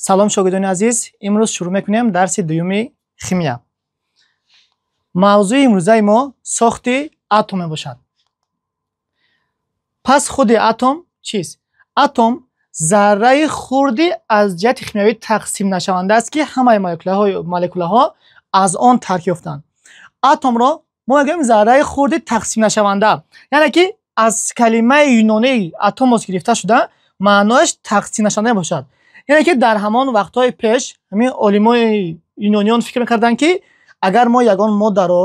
Салом шогирдони азиз, имрӯз шурӯъ мекунем дарси дуюми химия. Мавзӯи имрӯзаи мо сохти атом мебошад. Пас худи атом чист? Атом зарраи хурди аз ҷиҳати химиявӣ тақсимнашаванда аст, ки ҳамаи молекулаҳо аз он таркиб ёфтанд. Атомро мо мегӯем зарраи хурди тақсимнашаванда, яъне ки аз калимаи юнонии атомос гирифта шуда, маънояш тақсимнашаванда мебошад. Яъне ки дар ҳамон вақтҳои пеш ҳамин олимои юнониён фикр мекарданд, ки агар мо ягон моддаро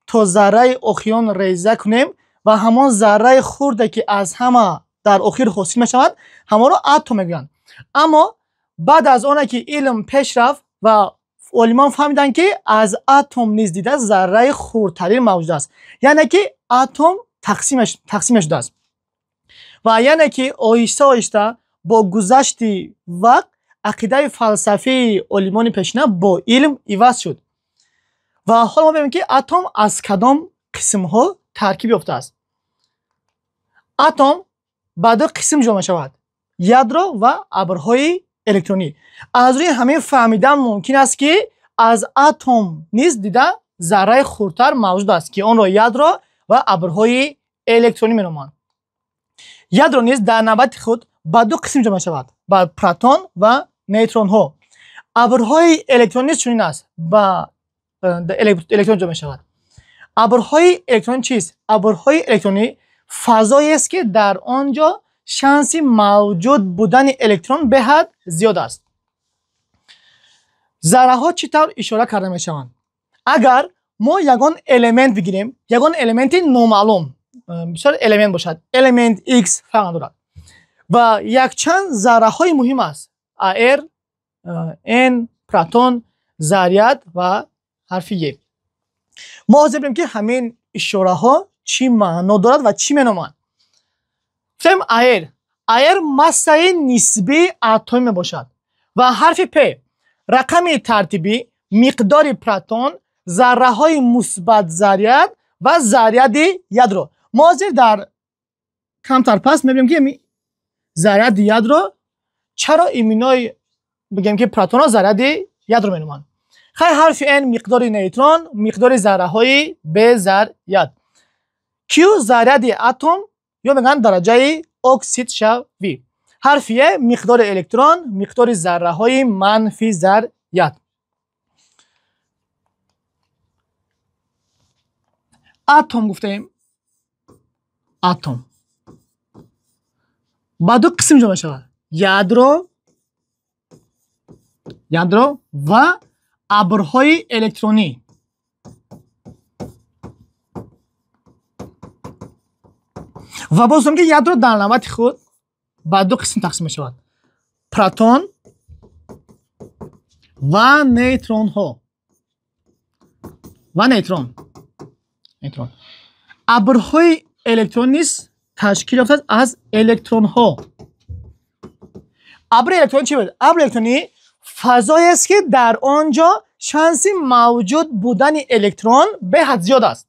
то зарраи охирон реза кунем ва ҳамон зарраи хурде ки аз ҳама дар охир ҳосил мешавад, ҳамонро атом мегӯянд. Аммо баъд аз оне ки илм пеш рафт ва олимон фаҳмиданд, ки аз атом низ дида зарраи хурдтарин мавҷуд аст, яъне ки атом тақсим мешудааст. Ва яъне ки оҳиста оҳиста бо гузашти вақт ақидаи фалсафии олимони пешина бо илм иваз шуд. Ва ҳоло мо мебинем, ки атом аз кадом қисмҳо таркиб ёфтааст. Атом ба ду қисм ҷудо мешавад: ядро ва абрҳои электронӣ. Аз рӯи ҳамин фаҳмидан мумкин аст, ки аз атом низ дида зарраи хурдтар мавҷуд аст, ки онро ядро ва абрҳои электронӣ меноманд. Ядро низ дар навбати худ ба ду қисм ҷудо мешавад: ба протон ва нейтронҳо. Абрҳои электронӣ низ чунин аст, ба электрон ҷудо мешавад. Абрҳои электронӣ чист? Абрҳои электронӣ фазоест, ки дар он ҷо шанси мавҷуд будани электрон беҳад зиёд аст. Зарраҳо чӣ тавр ишора карда мешаванд? Агар мо ягон элемент бигирем, ягон элементи номаълум, бисёр элемент бошад, элемент X фарқ надорад, ва якчанд зарраҳои муҳим аст: АР, N, протон, заряд ва ҳарфи Е. Мо ҳозир бинем, ки ҳамин ишораҳо чӣ маъно дорад ва чӣ меноманд. Гуфтем АР. АР массаи нисбии атомӣ мебошад ва ҳарфи П рақами тартибӣ, миқдори протон, зарраҳои мусбат заряд ва заряди ядро. Мо ҳозир дар камтар пас мебинем, ки заряди ядро чаро иминои бигем, ки протонро заряди ядро меноманд. Хай, ҳарфи N миқдори нейтрон, миқдори зарраҳои безаряд. Q заряди атом ё мегӯянд дараҷаи оксидшавӣ. Ҳарфи Е миқдори электрон, миқдори зарраҳои манфи заряд. Атом гуфтаем. Атом ба ду қисм ҷудо мешавад: ядро ва абрҳои электронӣ. Ва боз гуфтем, ки ядро дар навбати худ ба ду қисм тақсим мешавад: протон ва нейтронҳо. Ва нейтрон. Нейтрон. Абрҳои электрон низ ташкил ёфтааст аз электронҳо. Абри электронӣ чӣ буд? Абри электронӣ фазоест, ки дар он ҷо шанси мавҷуд будани электрон беҳад зиёд аст.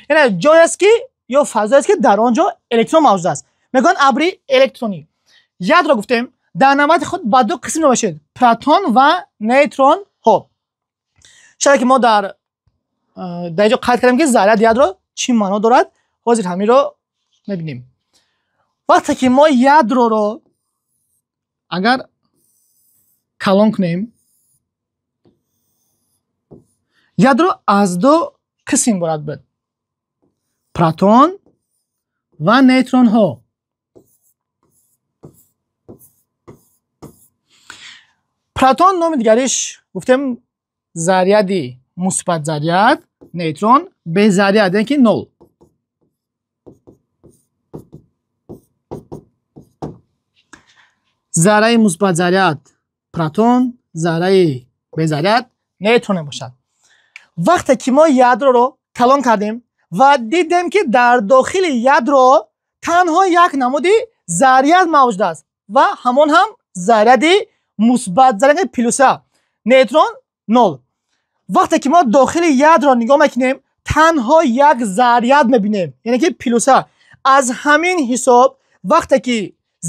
Яъне ҷоест ки ё фазоест, ки дар он ҷо электрон мавҷуд аст. Мегӯянд абри электронӣ. Ядро гуфтем дар навбати худ ба ду қисм ҷудо мешавад: протон ва нейтронҳо. Чаро ки мо дар инҷо қайд кардем, ки заряди ядро чӣ маъно дорад, ҳозир ҳаминро мебинем. Вақте ки мо ядроро агар калон кунем, ядро аз ду қисм иборат буд: протон ва нейтронҳо. Протон номи дигариш гуфтем заряди мусбат заряд, нейтрон безаряд, яъне ки нол. Зарраи мусбат заряд протон, зарраи безаряд нейтрон мебошад. Вақте ки мо ядроро калон кардем ва дидем, ки дар дохили ядро танҳо як намуди заряд мавҷуд аст ва ҳамон ҳам заряди мусбат заряд плюса, нейтрон нол. Вақте ки мо дохили ядро нигоҳ мекунем, танҳо як заряд мебинем, яъне ки плюса. Аз ҳамин ҳисоб вақте ки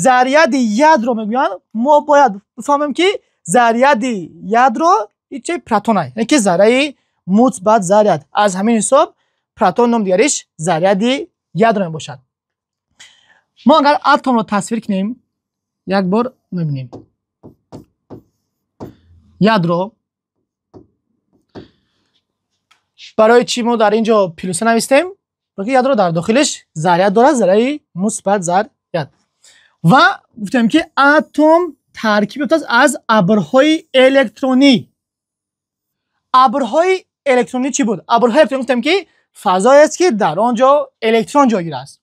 заряди ядро мегӯянд, мо бояд бифаҳмем, ки Заряди ядро ичи протон аст, яъне ки зарраи мусбат заряд. Аз ҳамин ҳисоб протон ном дигариш заряди ядро мебошад. Мо агар атомро тасвир кунем, як бор мебинем. Ядро барои чӣ мо дар ин ҷо плюса навистем? Барои ядро дар дохилаш заряд дорад, зарраи мусбат заряд. Ва гуфтем ки атом таркиб ёфтааст аз абрҳои электронӣ. Абрҳои электронӣ чӣ буд? Абрҳои электронӣ гуфтем ки фазоест ки дар он ҷо электрон ҷойгир аст.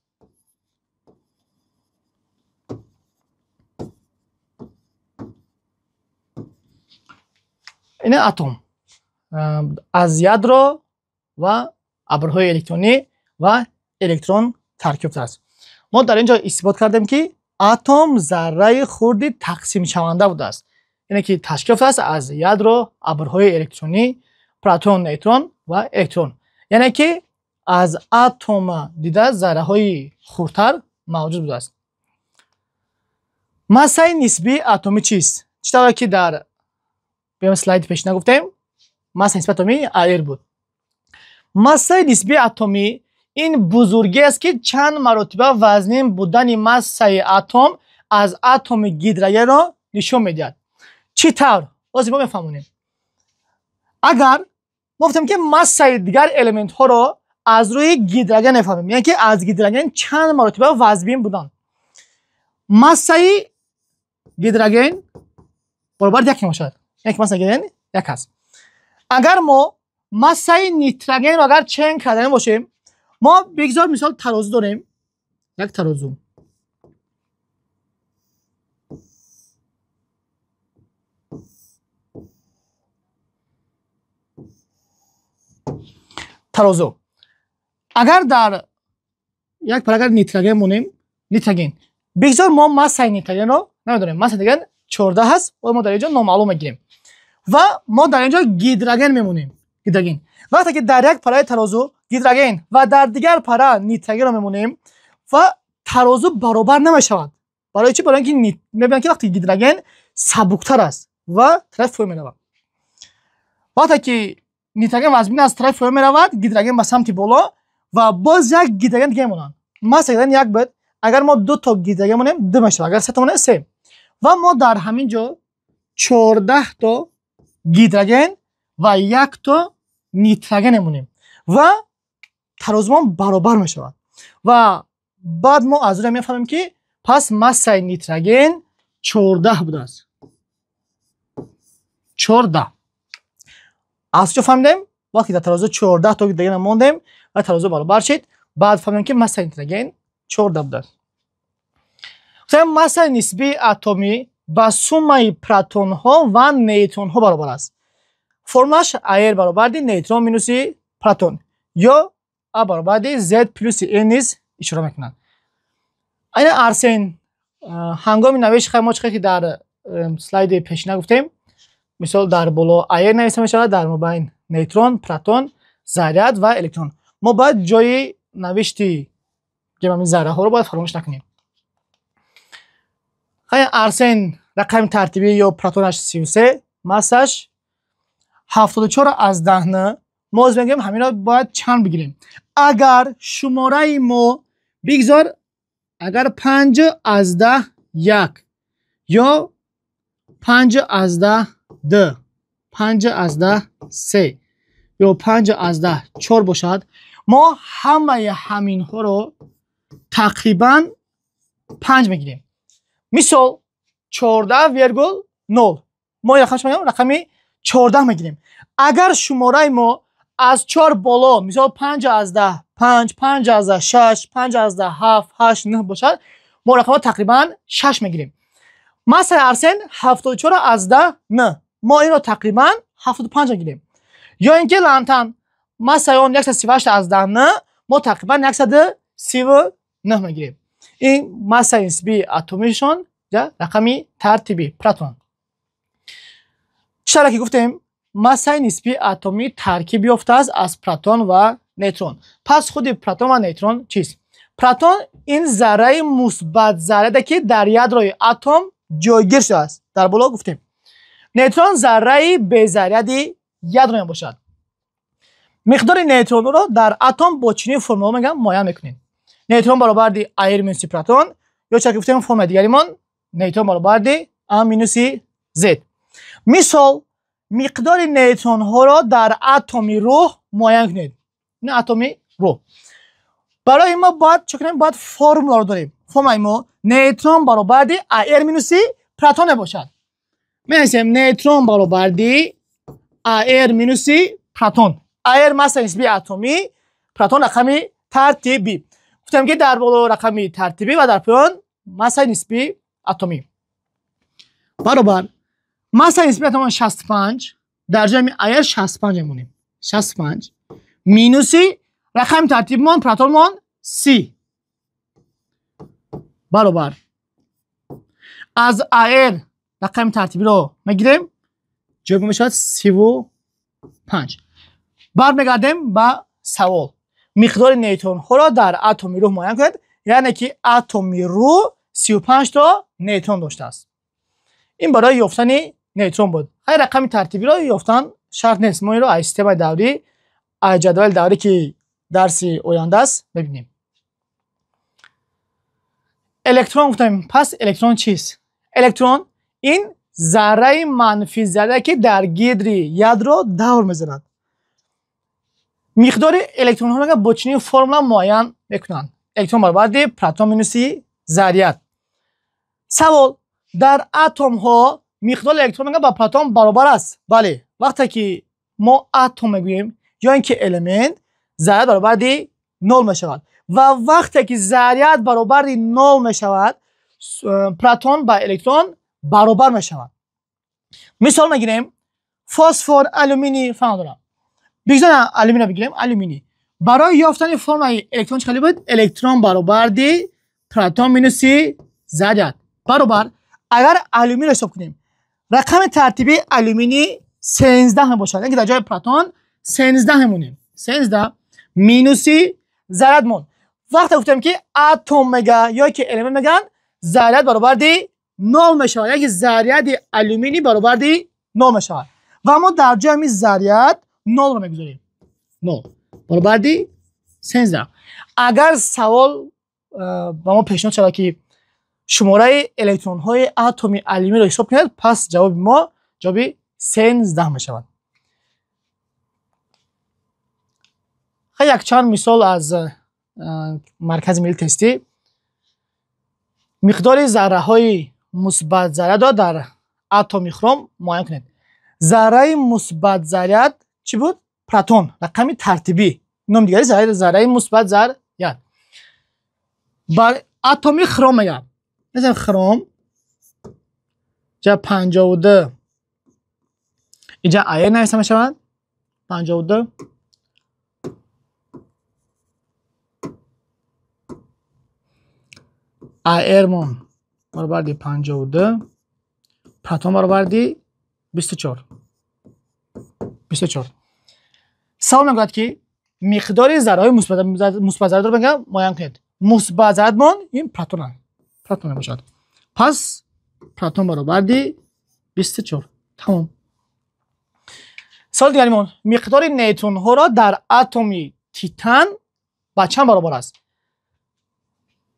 Ин атом аз ядро ва абрҳои электронӣ ва электрон таркиб ёфтааст. Мо дар ин ҷо исбот кардем ки атом зарраи хурди тақсимшаванда будааст, яъне ки ташкил ёфтааст аз ядро, абрҳои электронӣ, протон, нейтрон ва электрон. Яъне ки аз атома дида зарраҳои хурдтар мавҷуд будааст. Массаи нисбии атомӣ чист? Чӣ тавре ки дар слайди пешина гуфтем, массаи нисбии атомӣ АР буд. Массаи нисбии атомӣ ин бузургиест ки чанд маротиба вазнин будани массаи атом аз атоми гидрогенро нишон медиҳад. Чӣ тавр? Ҳозир мо мефаҳмонем. Агар мо гуфтем ки массаи дигар элементҳоро аз рӯи гидроген мефаҳмем, яъне ки аз гидроген чанд маротиба вазнин буданд. Массаи гидроген баробари як мебошад, яъне ки массаи гидроген як аст. Агар мо массаи нитрогенро агар чен карда бошем, мо бигзор мисол тарозу дорем, як тарозу. Тарозу. Агар дар як пара агар нитроген монем, нитроген. Бигзор мо массаи нитрогенро намедонем. Массаи нитроген 14 аст, ва мо дар ин ҷо номаълум мегирем. Ва мо дар ин ҷо гидроген мемонем. Гидроген. Вақте ки дар як параи тарозу гидроген ва дар дигар пара нитрогенро мемонем ва тарозу баробар намешавад. Барои чӣ? Барои ин ки мебинем ки вақте гидроген сабуктар аст ва тарафи поён меравад. Вақте ки нитроген вазнин аз тарафи поён меравад, гидроген ба самти боло ва боз як гидроген дига мемонанд. Массаи гидроген як буд. Агар мо ду то гидроген монем, ду мешавад. Агар се то монем, се. Ва мо дар ҳамин ҷо 14 то гидроген ва як то нитроген мемонем ва тарозумон баробар мешавад. Ва баъд мо аз он мефаҳмем ки пас массаи нитроген 14 будааст. 14. Аз чӣ фаҳмидем? Вақте дар тарозу 14 то гидроген мондем ва тарозу баробар шид, баъд фаҳмидем ки массаи нитроген 14 будааст. Массаи нисбии атомӣ ба суммаи протонҳо ва нейтронҳо баробар аст. Формулаш АР баробарди нейтрон минуси протон ё А баробарди Z плюси N низ ишора мекунад. Айна арсен ҳангоми навишт хай мо чӣ ки дар слайди пешина гуфтем, мисол дар боло АР нависта мешавад, дар мобайн нейтрон, протон, заряд ва электрон. Мо бояд ҷои навишти ҳамин зарраҳоро бояд фаромӯш накунем. Хай арсен рақами тартибӣ ё протонаш 33, массаш 74 аз 10. Мо аз мегӯем ҳаминро бояд чанд бигирем. Агар шумораи мо бигзор агар 5 аз 10 1 ё 5 аз 10 2, 5 аз 10 3 ё 5 аз 10 4 бошад, мо ҳамаи ҳаминҳоро тақрибан 5 мегирем. Мисол 14,0. Мо рақамаш мегӯем рақами 14 мегирем. Агар шумораи мо аз 4 боло, мисол 5 аз 10 5, 5 аз 10 6, 5 аз 10 7, 8, 9 бошад, мо рақамро тақрибан 6 мегирем. Массаи арсен 74 аз 10 9. Мо инро тақрибан 75 мегирем. Ё ин ки лантан массаи он 138 аз 10 9, мо тақрибан 139 мегирем. Ин массаи нисбии атомишон рақами тартибӣ протон. Чӣ тавре ки гуфтем, массаи нисбии атомӣ таркиб ёфтааст аз протон ва нейтрон. Пас худи протон ва нейтрон чист? Протон ин зарраи мусбат зарраде ки дар ядрои атом ҷойгир шудааст. Дар боло гуфтем. Нейтрон зарраи безаряди ядро мебошад. Миқдори нейтронро дар атом бо чунин формула мегӯям муайян мекунем. Нейтрон баробарди АР минуси протон, ё чаки гуфтем формулаи дигаримон нейтрон баробарди А минуси З. Мисол, миқдори нейтронҳоро дар атоми рӯҳ муайян кунед. Ин атоми рӯҳ. Барои мо бояд чӣ кунем? Бояд формуларо дорем. Формулаи мо нейтрон баробарди АР минуси протон мебошад. Менависем нейтрон баробарди АР минуси протон. АР массаи нисбии атомӣ, протон рақами тартибӣ. Гуфтем ки дар боло рақами тартибӣ ва дар поён массаи нисбии атомӣ. Баробар массаи нисбии атомон 65, дар ҷои АР 65 мемонем. 65 минуси рақами тартибимон протонмон 30 баробар аз АР рақами тартибиро мегирем, ҷавоб мешавад 35. Бармегардем ба савол. Миқдори нейтронҳоро дар атоми рӯҳ муайян кунед, яъне ки атоми рӯҳ 35 то нейтрон доштааст. Ин барои ёфтани нейтрон буд. Ҳар рақами тартибиро ёфтан шарт нест. Мо инро аз системаи даврӣ, аз ҷадвали даврӣ ки дарси оянда аст мебинем. Электрон гуфтем, пас электрон чист? Электрон ин зарраи манфӣ зарра ки дар гирди ядро давр мезанад. Миқдори электронҳоро бо чунин формула муайян мекунанд. Электрон баробарди протон минуси заррият. Савол: дар атомҳо миқдори электрон ба протон баробар аст? Бале, вақте ки мо атом мегӯем ё ин ки элемент, заррият баробарди 0 мешавад. Ва вақте ки заррият баробарди 0 мешавад, протон ба электрон баробар мешавад. Мисол мегирем: фосфор, алюминий фарқ дорад. Бигзор алюминий бигирем, алюминий. Барои ёфтани формулаи электрон чӣ хеле буд? Электрон баробарди протон минуси заррият. Баробар агар алюминийро ҳисоб кунем, рақами тартибии алюминий 13 мебошад. Яъне ки дар ҷои протон 13 мемонем. 13 минуси зарриятмон. Вақте гуфтем ки атом мега ё ки элемент меган, заррият баробарди 0 мешавад. Яъне ки заррияти алюминий баробарди 0 мешавад. Ва мо дар ҷои ҳамин заррият 0-ро мегузорем. 0 баробарди 13. Агар савол ба мо пешниҳод шавад ки шумораи электронҳои атоми алюминийро ҳисоб кунед, пас ҷавоби мо ҷавоби 13 мешавад. Хай якчанд мисол аз маркази миллии тестӣ. Миқдори зарраҳои мусбат зарриятро дар атоми хром муайян кунед. Зарраи мусбат заррият чӣ буд? Протон, рақами тартибӣ. Номи дигари зарраи мусбат заррият. Бар атоми хром мегӯям. Масалан хром ҷа 52 инҷа АР нависта мешавад. 52 АР-мон баробарди 52, протон баробарди 24. 24. Савол мегӯяд ки миқдори зарраҳои мусбат зарриятро мегӯям муайян кунед. Мусбат зарриятмон ин протон аст. Протон мебошад. Пас протон баробарди 24. Тамом. Савол дигаримон: миқдори нейтронҳоро дар атоми титан ба чанд баробар аст?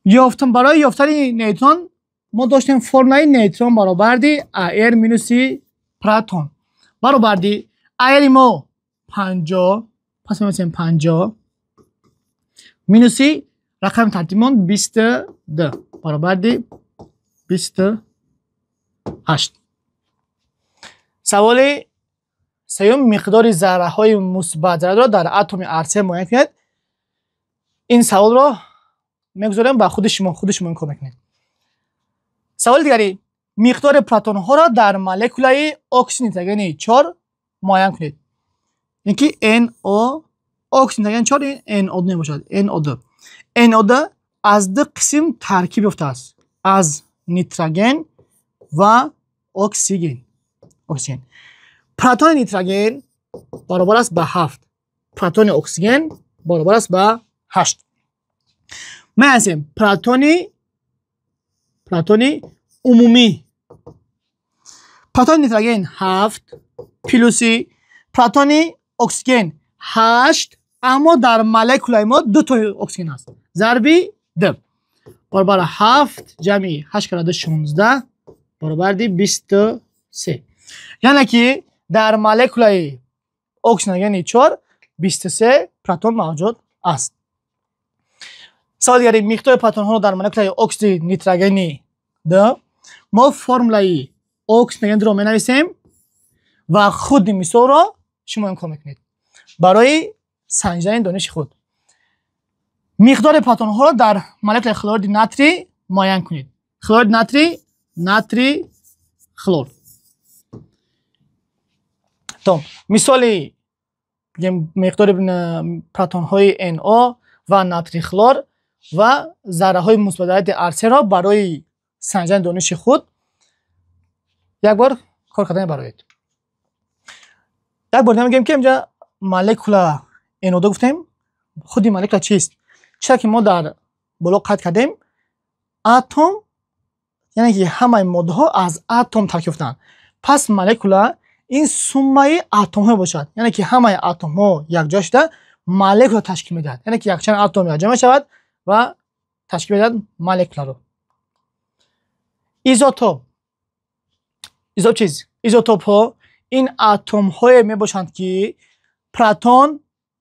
Барои ёфтани нейтрон мо доштем формулаи нейтрон баробарди АР минуси протон. Баробарди АР мо 50, пас менависем 50 минуси рақами тартибимон 22 баробарди 28. Саволи сеюм: миқдори зарраҳои мусбат зарриятро дар атоми арсен муайян кунед. Ин саволро мегузорем ба худи шумо, худи шумо ин кор мекунед. Саволи дигари: миқдори протонҳоро дар молекулаи оксиди нитрогени 4 муайян кунед. Ин ки NO оксиди нитроген 4 ин NO2 мебошад. NO2. NO2 аз ду қисм таркиб ёфтааст: аз нитроген ва оксиген. Оксиген. Протони нитроген баробар аст ба 7. Протони оксиген баробар аст ба 8. Менависем протони умумӣ. Протони нитроген 7 плюси протони оксиген 8, аммо дар молекулаи мо ду тои оксиген аст. Зарби 2 баробар 7 ҷамъи 8 карда 16 баробари 23. Яъне ки дар молекулаи оксигени 4 23 протон мавҷуд аст. Савол дигари: миқдори протонҳоро дар молекулаи оксиди нитрогени 2. Мо формулаи оксиди нитрогенро менависем ва худи мисолро шумо имкон мекунед барои санҷидани дониши худ. Миқдори протонҳоро дар молекулаи хлориди натрий муайян кунед. Хлориди натрий, натрий хлор. То мисоли миқдори протонҳои No ва натрий хлор ва зарраҳои мусбатзарряди арсенро барои санҷидани дониши худ як бор кор карда мебароед. Як бор мегӯем, ки инҷа молекула NO2 гуфтем. Худи молекула чист? Чизе ки мо дар боло қайд кардем, атом, яъне ки ҳамаи моддаҳо аз атом таркиб ёфтаанд. Пас молекула ин суммаи атомҳо мебошад, яъне ки ҳамаи атомҳо якҷоя шуда молекула ташкил медиҳад, яъне ки якчанд атом якҷоя мешавад ва ташкил медиҳад молекуларо. Изотоп. Изотоп чист? Изотопҳо ин атомҳое мебошанд, ки протон,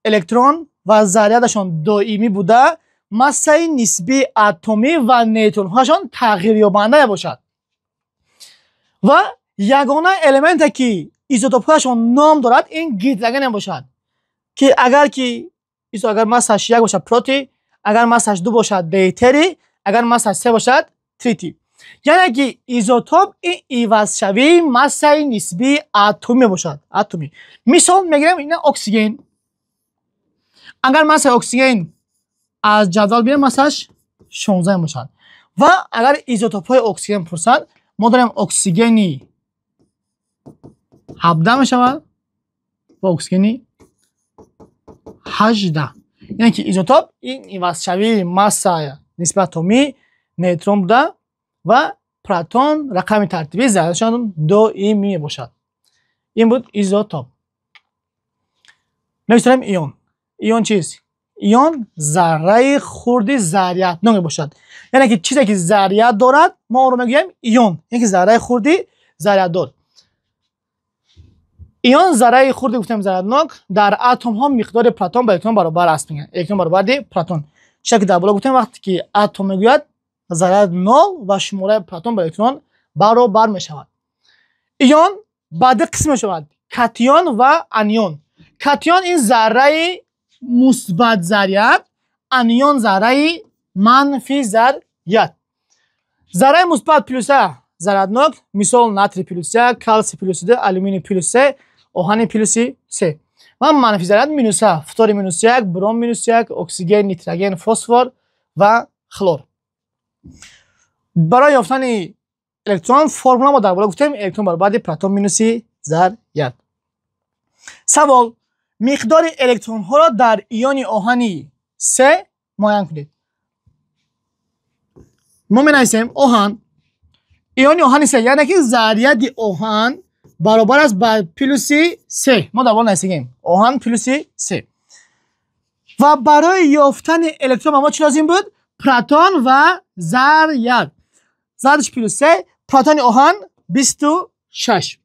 электрон ва заррядашон доимӣ буда, массаи нисбии атомӣ ва нейтронҳояшон тағйирёбанда мебошад. Ва ягона элементе, ки изотопҳояшон ном дорад, ин гидроген мебошад, ки агар массаш 1 бошад, протий, агар массаш 2 бошад, дейтерий, агар массаш 3 бошад, тритий. Яъне ки изотоп ин ивазшавии массаи нисбии атомӣ мебошад. Атомӣ. Мисол мегирем ина оксиген. Агар массаи оксиген аз ҷадвал бинем, массаш 16 мебошад. Ва агар изотопҳои оксиген пурсад, мо дорем оксигени 17 мешавад ва оксигени 18. Яъне ки изотоп ин ивазшавии масса нисбати атомӣ, нейтрон буда ва протон, рақами тартибӣ, заррашон доимӣ мебошад. Ин буд изотоп. Мегузорем ион. Ион чист? Ион зарраи хурди зарриятнок мебошад. Яъне ки чизе ки заррият дорад, мо онро мегӯем ион, яъне ки зарраи хурди зарриятдор. Ион зарраи хурди гуфтем зарриятнок, дар атомҳо миқдори протон ба электрон баробар аст, мегӯянд. Электрон баробари протон. Чизе ки дар боло гуфтем, вақте ки атом мегӯяд, заррият нол ва шумораи протон ба электрон баробар мешавад. Ион ба ду қисм мешавад: катион ва анион. Катион ин зарраи мусбат заррият, анион зарраи манфи заррият. Зарраи мусбат плюса зарриятнок, мисол натрий плюс 1, калсий плюс 2, алюминий плюс 3, оҳани плюси 3. Ва манфи заррият минуса: фтори минус 1, бром минус 1, оксиген, нитроген, фосфор ва хлор. Барои ёфтани электрон формула мо дар боло гуфтем: электрон баробари протон минуси заррият. Савол: миқдори электронҳоро дар иони оҳани 3 муайян кунед. Мо менависем оҳан, иони оҳани 3, яъне ки заррияти оҳан баробар аст ба плюси 3. Мо дар боло нависем оҳан плюси 3. Ва барои ёфтани электрон ба мо чӣ лозим буд? Протон ва заррият. Зарядаш плюс 3, протони оҳан 26.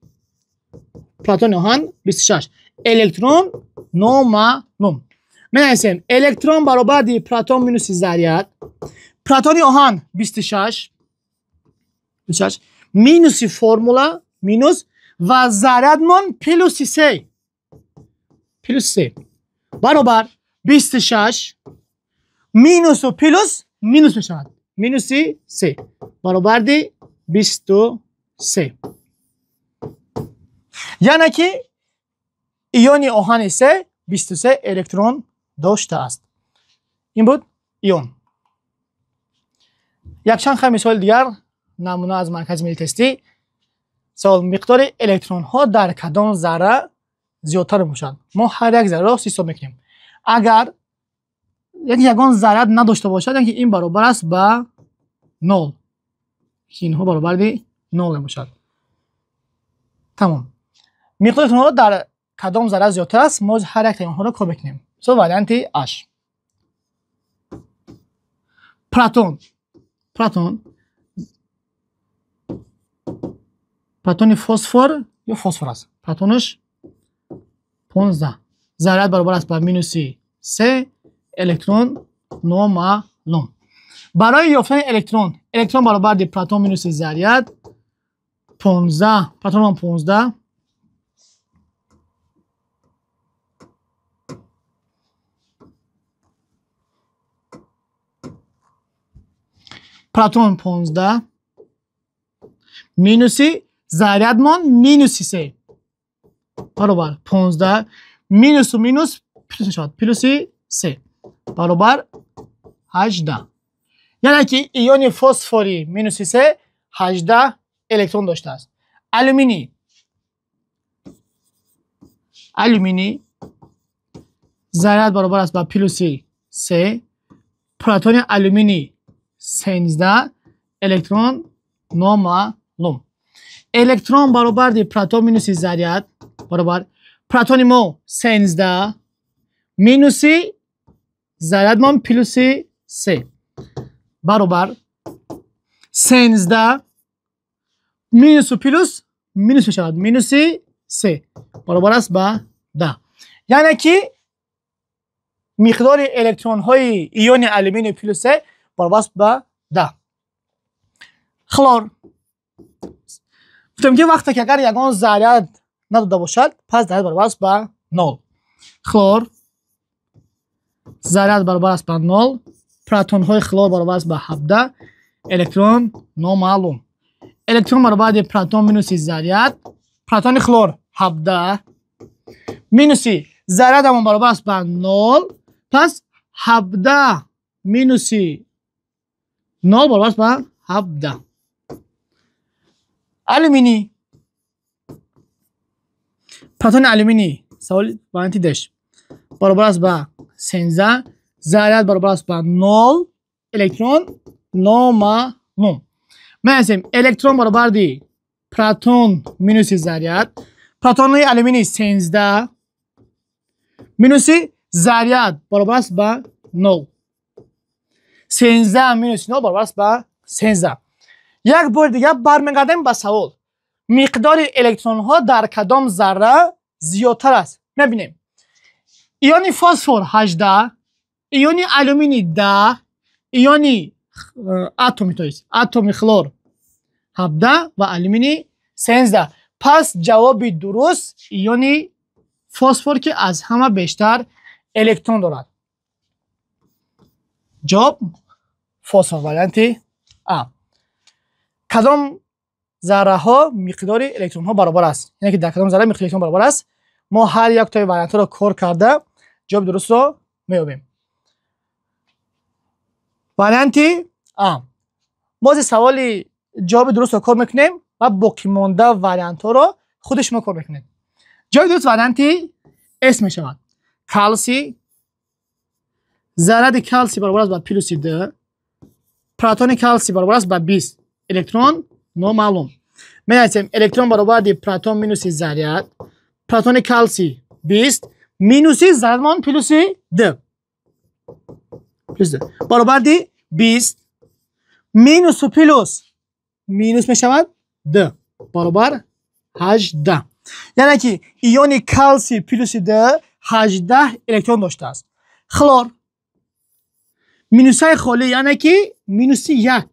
Протони оҳан 26. Электрон номаълум. Менависем электрон баробари протон минуси заррият. Протони оҳан 26 минуси формула минус ва зарриятмон плюси 3. Плюс 3 баробар 26 минусу плюс минус мешавад. Минуси 3 баробари 23. Яъне ки иони оҳани 3 23 электрон доштааст. Ин буд ион. Якчанд хай мисоли дигар намуна аз маркази миллии тестӣ. Савол: миқдори электронҳо дар кадом зарра зиёдтар мебошад? Мо ҳар як зарраро ҳисоб мекунем. Агар ягон заррият надошта бошад, яъне ки ин баробар аст ба 0, ки инҳо баробари 0 мебошад. Тамом. Миқдори электронҳо дар кадом зарра зиёдтар аст? Мо ҳар яктаи онҳоро кор мекунем. Мисол варианти H. Протон. Протон. Протони фосфор ё фосфор аст. Протонаш 15. Заррат баробар аст ба минуси 3, электрон номаълум. Барои ёфтани электрон, электрон баробар протон минуси заррят 15, протон 15 протон 15 минуси зарядмон минуси 3 баробар 15 минусу минус плюс мешавад, плюси 3 баробар 18. Яъне ки иони фосфори минуси 3 18 электрон доштааст. Алюминий. Алюминий заряд баробар аст ба плюси 3, протони алюминий 13, электрон номаълум. Электрон баробар протон минуси заряд баробар протони мо 13 минуси зарядмон плюси 3 баробар 13 минусу плюс минус мешавад, минуси 3 баробар аст ба 10. Яъне ки миқдори электронҳои иони алюминий плюс 3 баробар аст ба 10. Хлор. Гуфтем ки вақте ки агар ягон заряд надода бошад, пас заряд баробар аст ба 0. Хлор заряд баробар аст ба 0, протонҳои хлор баробар аст ба 17, электрон номаълум. Электрон баробар протон минуси заряд, протони хлор 17 минуси зарядамон баробар аст ба 0, пас 17 минуси 0 баробар аст ба 17. Алюминий. Протони алюминий савол варианти Д баробар аст ба 13, заряд баробар аст ба 0, электрон номаълум. Менависем электрон баробар протон минуси заряд, протони алюминий 13 минуси заряд баробар аст ба 0. 13 минуси 0 баробар аст ба 13. Як бори дигар бармегардем ба савол. Миқдори электронҳо дар кадом зарра зиёдтар аст? Мебинем. Иони фосфор 18, иони алюминий 10, иони атоми, то есть атоми хлор 17 ва алюминий 13. Пас ҷавоби дуруст иони фосфор ки аз ҳама бештар электрон дорад. Ҷавоб фосфор, варианти А. Кадом зарраҳо миқдори электронҳо баробар аст? Яъне ки дар кадом зарра миқдори электрон баробар аст? Мо ҳар яктои вариантҳоро кор карда ҷавоби дурустро меёбем. Варианти А. Мо зи саволи ҷавоби дурустро кор мекунем ва боқимонда вариантҳоро худи шумо кор мекунед. Ҷавоби дуруст варианти С мешавад. Калсий, зарраи калсий баробар аст ба плюси 2, протони калсий баробар аст ба 20, электрон номаълум. Менависем электрон баробар протон минуси заряд, протони калсий 20 минуси зарядмон плюси 2 баробар 20 минусу плюс минус мешавад 2 баробар 18. Яъне ки иони калсий плюси 2 18 электрон доштааст. Хлор минусаи холӣ, яъне ки минуси 1,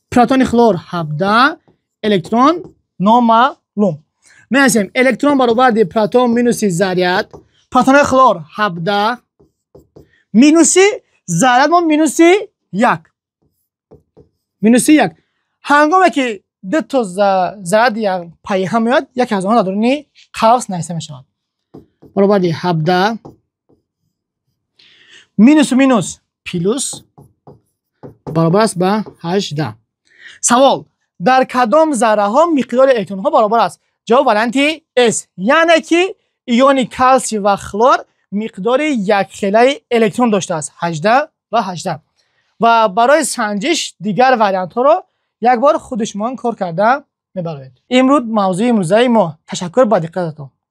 протони хлор 17, электрон номаълум. Менависем электрон баробар протон минуси заряд, протони хлор 17 минуси зарядмон минуси 1, минуси 1. Ҳангоме ки ду то заряд пайҳам меояд, яке аз онҳо дар даруни қавс нависта мешавад. Баробар 17 минусу минус плюс баробар аст ба 18. Савол: дар кадом зарраҳо миқдори электронҳо баробар аст? Ҷавоб варианти С. Яъне ки иони калсий ва хлор миқдори якхелаи электрон доштааст, 18 ва 18. Ва барои санҷиш дигар вариантҳоро як бор худи шумо кор карда Мебароед. Имрӯз мавзӯи имрӯзаи мо. Ташаккур ба диққататон.